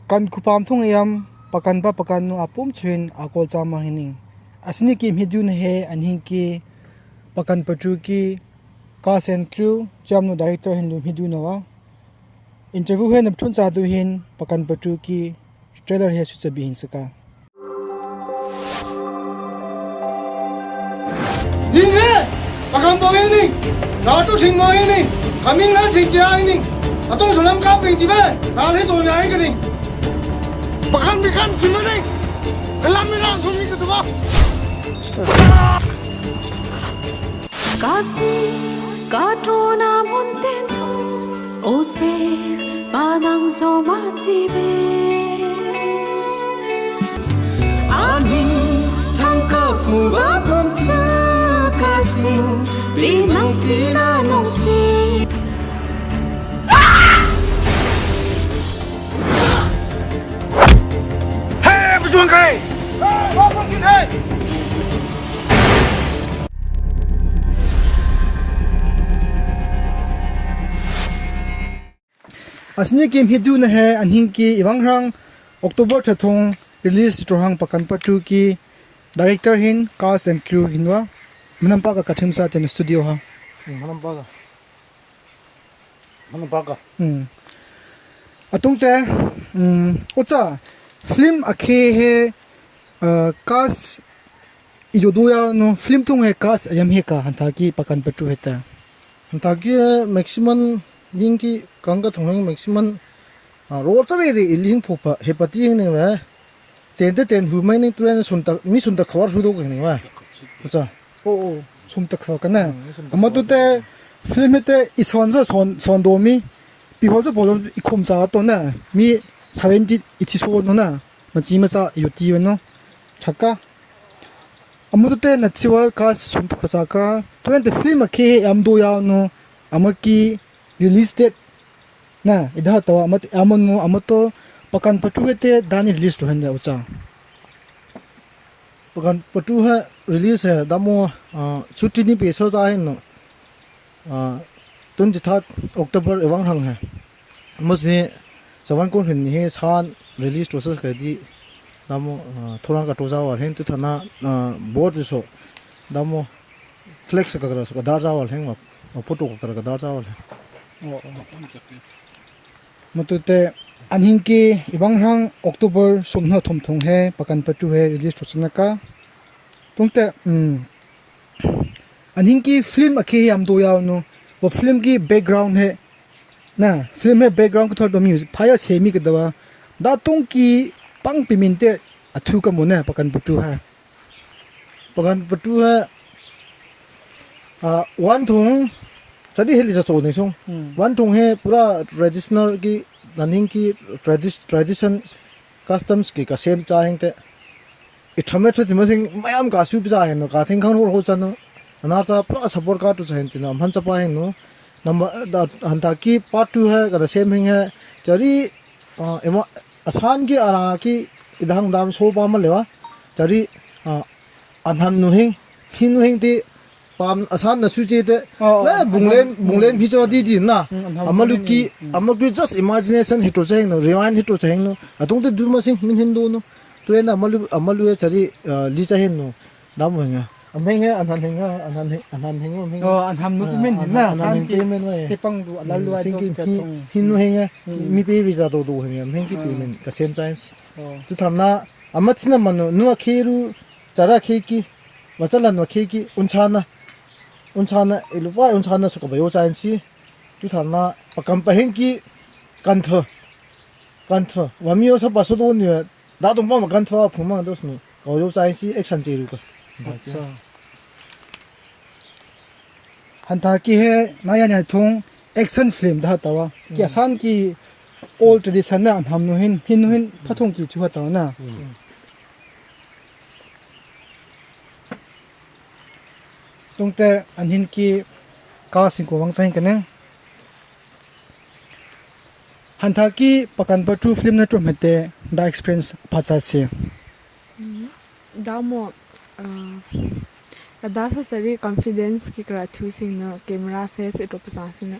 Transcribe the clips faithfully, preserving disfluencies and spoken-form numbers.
Kan kupam thung yam, pakan ba pakan nu apum chuin akol chama hining. Asini ki mhidu na he anhing ki pakan patu ki cast and crew, chiam nu director hin lu mhidu na wa. Interview he na thun sa du hin pakan patu ki trailer he su chabi hin saka. Ning he, pakan bong ini, ratu sing mo ini, kaming nan sing cia ini, atung sulam kaping tiba, rale to nyai kini. Pakan bikan simane, kelam ni lang kumi ketua. Kasi katona munten tu, ose panang zoma tibe. Ani tangkap muba pemca kasing, pinang tina nongsi. Hei, pejuang kai! Asini ki mhidu na he anhing ki iwang rang October thathung release ito hang pakan patu ki director hin cast and crew hin wa. Manam pa ka kathim sa ten studio ha. Hmm, manam pa ka. Manam pa ka. Hmm. Atung te, hmm, ocha, film akhe he, uh, cast ido do ya no, film thung he cast ayam he ka, hanta ki pakan patu he ta. Hanta ki maximum ying ki kang ka thung heng maximum, ah, rol cha be ri iling pho pa, he pati heng ne wa. Ten te ten hu mai ning turen sun ta, mi sun ta khawar hu do ke ne wa. Ocha. Oh, oh, sun ta khawar ka na. Hmm, sun ta khawar. Ama tu te film he te i son sa son, son do mi. Pi hol sa bol i khum cha to na. Mi seventy i ti so no na. Ma chi ma cha yo ti no. Chaka. Ama tu te na chiwa ka sun ta khawar ka. Turen te film akhe he am do ya no. Ama ki release date na, i da tawa ama, ama no, ama to, pakan patu he te dani release to hen da ocha. Pakan patu he release he, damo, ah, shooting ni pe so sa hen no. Ah, twenty-third October iwang hang he. Ama sui, sawan kon hen ni he san release to sa ka di, damo, ah, thorang ka to sa wa hen tu thana, ah, board so, damo, flex ka kara so ka dar sa wa hen ma, ma photo ka kara ka dar sa wa hen. Oh, oh. Matu te anhing ki iwang rang October sum na thum thung he, pakan patu he release to sa na ka. Tung te, hmm. Anhing ki film akhe he am do ya no. Wa film ki background he. Na, film he background ko thot ba mi, phaya se mi ke dawa. Da tung ki pang pimin te, athu ka mo na, pakan patu ha. Pakan patu ha. Ah, wan thung, sadi he li sa so ni sung. Hmm. Wan thung he pura traditional ki, nanhing ki tradi-, tradition, customs ki ka sem cha heng te. I thamet sa ti ma sing, mayam ka su pisa hen no, ka thing khang hol hol sa no. Anar sa pura support ka tu sa hen ti no, am han sa pa hen no. Number, da, hanta ki part two he, ka da sem heng he. Chari, ah, ema, asan ki ara ki, i da hang dam so pa ma le wa. Chari, ah, an han nu heng, hin nu heng ti, pam asan na su che te. Oh, le, oh, bunglem, an han, bunglem mm, hi cha di di na. Mm, an han amalu bunglem ki, mm, amalu just imagination hi to sa heng no, rewind hi to sa heng no. Atung te du ma sing, min hin do no. Tu e na amalu, amalu e chari, ah, li cha hen no. Dam heng a. Am heng he, an han heng a, an han heng, an han heng, am heng. Oh, an han nu, ah, min an hin han, na, an han san heng ki, pe men wa e. Te pang du, ala lu ai sing do ki ka hin, thong. Hin nu heng a. Mm. Mi pe visa do do heng a, am heng ki pe, ah, men, ka sem chance. Oh. Tu tham na, ama thina man no, nu a khe ru, chara khe ki, wa cha lan wa khe ki, un cha na. Un cha na, e lu wa un cha na su ka ba yo chance si. Tu tham na, pa kam pa heng ki, kan tho. Kan tho. Wa mi yo sa pa so do ni, Da tung pa ma kan tho phung ma do snu. Ka yo sa si action che ru ka. Acha. Hanta ki he, na ya nya thung action film da tawa. Ki, mm, asan ki old tradition na an ham nu hin, hin nu hin, mm, pha thung ki chu ha tawa na. Mm. Tung te an hin ki ka sing ko wang sa hin ka neng. Hanta ki pa kan pa tu film na tu mete da experience pa cha si. Mm. Da mo, ah, ka da sa chari confidence ki kara thu sing no camera face e to pa sa sing no.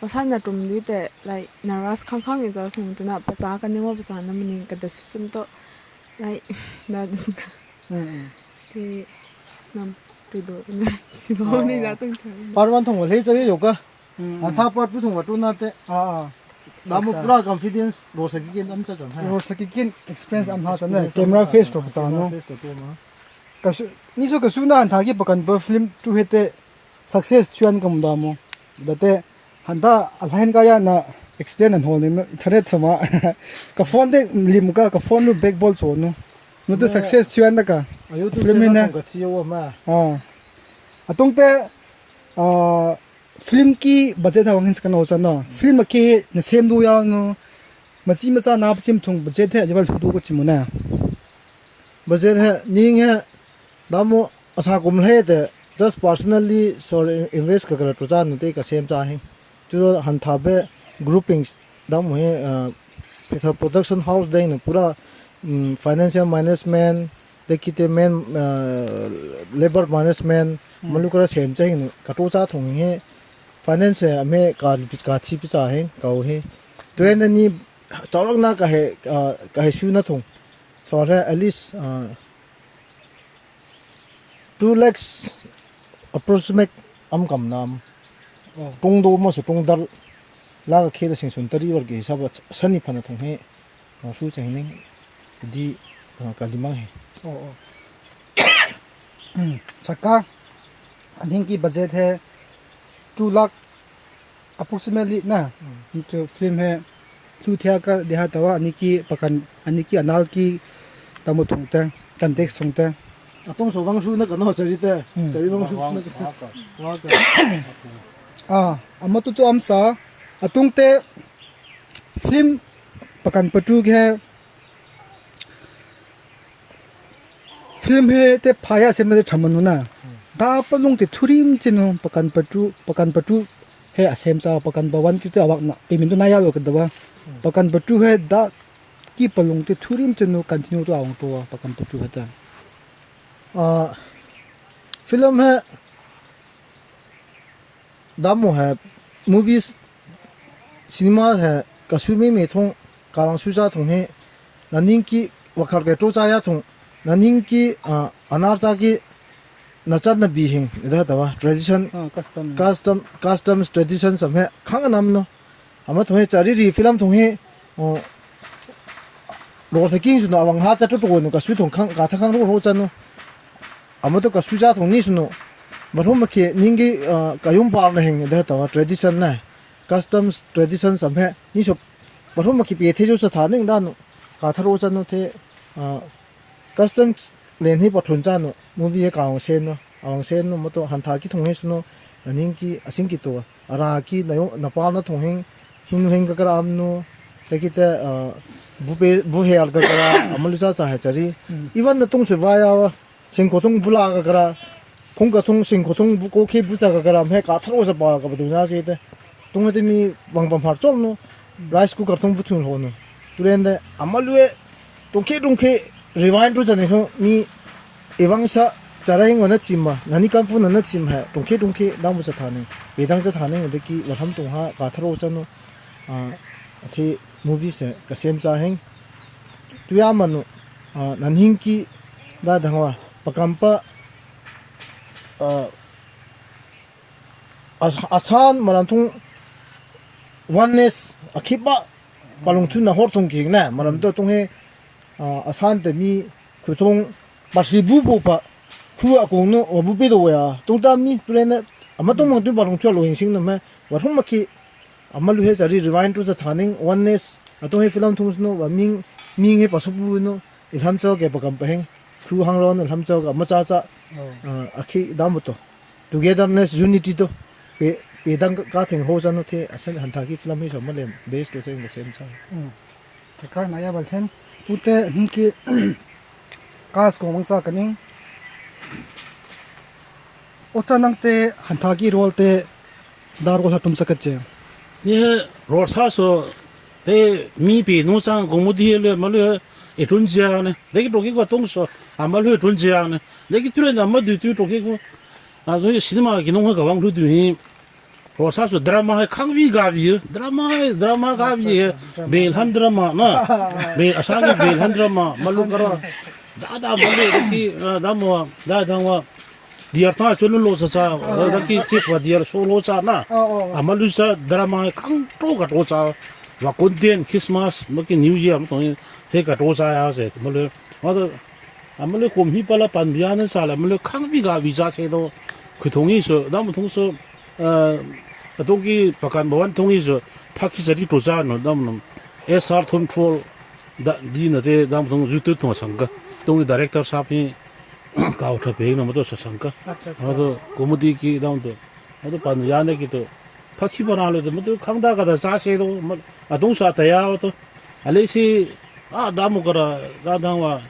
Osan na tum lu te, like, na ras khang khang i za sung tu na pa za ka ni mo pa za na mani ka da su sung to, like, na dun ka. Mm, mm. Te nam tu do na si mo ni na tung ka. Part one thong wa le cha ye yo ka. Mm, mm. An tha part two thong wa tu na te. Ah, ah. Sa, sa. Damu pura confidence ro sa ki kin am cha kan ha. Ro sa ki kin experience am ha sa na. Experience camera am ha face sa. To pa za no. Camera face to ma. Ka su, ni so ka su na an tha ki pakan pa film tu he te. Success chuan kam da mo. Da te handa a line ka ya na extend an hol ni no, internet sama. Ka phone de lim ka, ka phone nu back ball so no. No tu success chuan da ka. Ayo tu film ni na. Ka ti yo ma. Ah. Atung te, ah, film ki budget ha wang hin sa ka no sa no. Film a ke na sem du ya no. Ma chi ma sa na pa sim thung budget he ya ba lu du ko chi mo na. Budget he, ning he, damu asa kum he te, just personally, so invest ka kala tu cha nu te ka sem cha he. Tu han tha be groupings, damu he, uh, production house deng nu pura, mm, financial management, te ki te man, uh, labor management, mm, malu kala sem cha he nu, ka tu cha thung he, finance he, ame ka, ka chi pi cha he, ka u he. Tu he na ni, chawlak na ka he, uh, ka he su na thung. So, at least, uh, two lakhs approximate am kam nam. Oh. Tung do mo se tung dar la ka khe da sing sun tari war ke hisab sa ni phana thung he. Mo su chang ning di, uh, ka limang he. Oh, oh. Hmm, chaka, I think ki budget he two lakh approximately na. Hmm. Itu film he thu thia ka de ha tawa ani ki pakan, ani ki anal ki tamu thung te, context thung te. Atung so wang su na ka no sari te. Hmm. Sari wang su na ka. Wang ka. Ah, ama tu tu am sa. Atung te film pakan patu ke film he te phaya sem te thamanu na. Da palung te thurim chenu pakan patu, pakan patu he asem sa pakan bawan ki te awak na. Pe min tu na ya lo ke da ba. Pakan patu he da ki palung te thurim chenu continue tu awang tu pakan patu he ta. Ah, film he Damu he movies, cinema he ka su mi mi thung, ka wang su cha thung he, na ning ki wakar ke to cha ya thung, na ning ki, ah, anar cha ki na chat na bi hing, da ta wa, tradition, ah, custom. Custom, customs, tradition sam he, khang nam no. Ama thung he chari ri film thung he, oh, ro sa king su no awang ha cha to to no ka su thung khang, ka tha khang ro ro cha no. Ama to ka su cha thung ni su no. Ba thum ma ke ning ki, ah, ka yung par na hing da ta wa tradition na. Customs tradition sam he ni so. Ba thum ma ki pe the jo sa tha ning da no. Ka tha ro cha no the, ah, customs len hi pa thun cha no. Movie he ka wang sen no. Awang sen no, mato hantha ki thung he su no, na ning ki, asing ki to, ara ki, na yong, na pa na thung hing, hing hing ka kara am no, te ki te, ah, bu pe, bu he al ka kara, amalu cha cha he chari. Mm. Even na tung se ba ya wa, sing ko thung bu la ka kara, phung ka thung sing ko thung bu ko ke bu cha ka kara, me ka thro sa ba ka ba tu na se te. Tung he te mi bang bang har chol no, rice cooker thung bu thung ho no. Tu ren de, amalu e, Tungke tungke rewind tu chane so mi ewang sa chara hing wana chim ma, nani kampu nana chim ha, tungke tungke dang bu sa thaning. Bedang sa thaning de ki walham tung ha ka tharo sa no, ah, the movie se ka sem sa hing. Tu ya manu, ah, nan hing ki da dang wa, pakam pa, ah, as-, asan malam thung oneness, a khip ba, palung thun na hor thung king na, malam to tung he, ah, asan te mi khu thung, ba si bu bu pa, khu a kung no, wa bu pe do ya, tung ta mi, tu le na, ama tung mang tu palung thun lo hing sing no me, wa thung ma ki, amalu he sa ri rewind tu sa thaning, oneness, a tung he film thung no, wa ming, ming he pa su bu no, ilham chau ke pakam pa heng, khu hang ron ilham chau ka, ma cha cha, oh, ah, a khi dam to. Togetherness, unity to. Pe, pe dang ka, ka theng ho sa no the, asen hantha ki film hi so ma lem, base to same, the same sa. Hmm. Te ka na ya bal then, tu te hing ki, kas ko mang sa ka ning. O cha nang te hantha ki role te, dar ko la tum sa ka che. Ni he role sa so, te mi pe no sa ko mu di he le, ma le, e tun jia ne. De ki to ki ko tong so, ama le tun jia ne. De ki tu le na ma du tu to ki ko. A, tu cinema ki nong ka wang lu du hi. Rosa su drama hai khang wi ga wi, drama hai, drama ga wi hai. Belhan drama na. Be asang ki belhan drama, malu kara. Da da malu ki, da mo, da da wa. Diar ta chu lo sa sa, da ki chik wa diar so lo sa na. Amalu sa drama hai khang to ka to sa. Wa konten Christmas, ma ki New Year, ma tong he ka to sa ya se. Malu, ma to, amalu kum hi pala pan bia na sa la, amalu khang wi ga wi sa se to. Khu thong i so, da mo thong so, eh, atong ki pakan bawan thong i so, Pakistan to sa no, da mo no. S R Thon Trol, da, di na te, da mo thong YouTube thong sang ka. Tong director sap hi, ka u tha pe na ma to sa sang ka. Acha, acha. Ma to comedy ki da to. Ma to pan ya ne ki to. Pha chi pa na lo to, ma to khang da ka da sa se to. Ma, a dong sa ta ya to. A le si, a da mo ka ra, da da wa.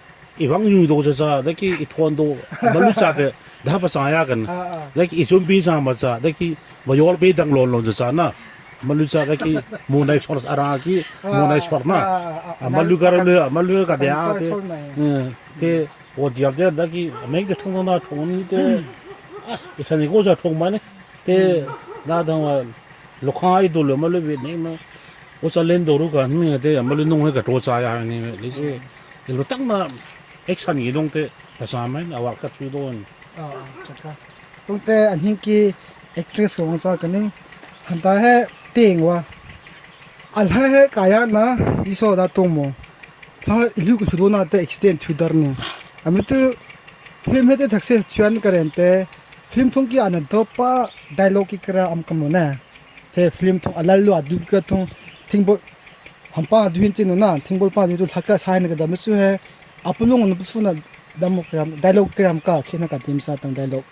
I wang yu do sa sa, da ki i thon do. Ma lu sa te, da pa sa ya kan. Da ki i zum bi sa ma sa, da ki ba yol pe dang lon lon sa sa na. Ma lu sa, da ki mo nai sor ara ki, mo nai sor na. A ma lu ka ra le, a ma lu ka de a te. Te O dial dial da ki, a meng te thong na thong ni te. I sa ni ko sa thong ma ni. Te, da dang wa, lo kha i do lo ma lo we ni ma. O sa len do ru ka ni te, ma lo nong he ka to sa ya ni le si. I lo tang na action i dong te, ta sa ma, a wa ka tu don. Ah, chaka. Tong te a hing ki actress ko sa ka ni. Han ta he ting wa. Al ha he ka ya na, i so da tong mo. Pha ilu ku sudo na te extend to dar ni. Ami tu film he te success chuan karen te film thong ki ana do pa dialogue ki kra am kamu na. Te film thong alal lu adu ki kra thong thingbol hampa adu hin tin na thingbol pa adu tu lhaka sai na ka dam su he. Apulung na pusu na dam kram dialogue kram ka khe na ka tim sa tang dialogue.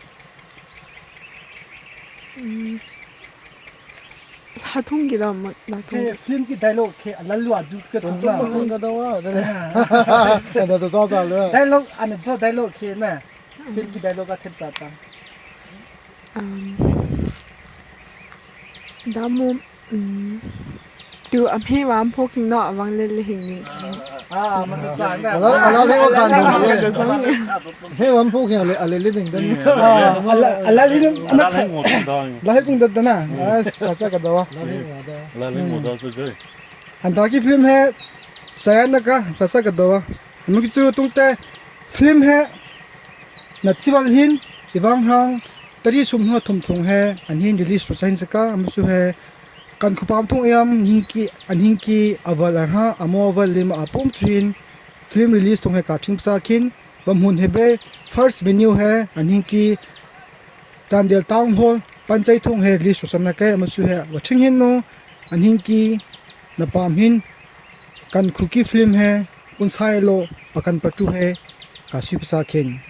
Hla thong ki da ma, hla thong. Ke film ki dialogue ke ala lua du ke thong la. Thong ka da wa, da. Ada da sa sa le. Dialogue, ane do dialogue ke na. Film ki dialogue ka thep sa ta. Um, da mo, um, tu am he wa am phoking no awang le le hing ning. Ah, masa sa na. Ala, ala le wa kan. He wan phu kiang ale, ale le ding dan. Ah, ala, ala le ding, ala le mo da. Ala le ding dan na. Ah, sa sa ka dawa. Ala le mo da so jai. Hanta ki film he, saya na ka, sa sa ka dawa. Ami ki chu tung te film he, na chival hin, i bang hang, tari sum ho thum thung he, an hin release ro sa hin sa ka, ami chu he, kan khupam thung yam, hin ki, an hin ki, aval an ha, amo aval lima apum chu hin, film release thung he ka thing sa khin, Bam hun hebe first venue he, an hing ki Chandel Town Hall, Panchai thung he release ro sa na ke, ama su he, wa thing hin no, an hing ki na pam hin, kan khuki film he, un sai lo, pakan patu he, ka sui pisa khin.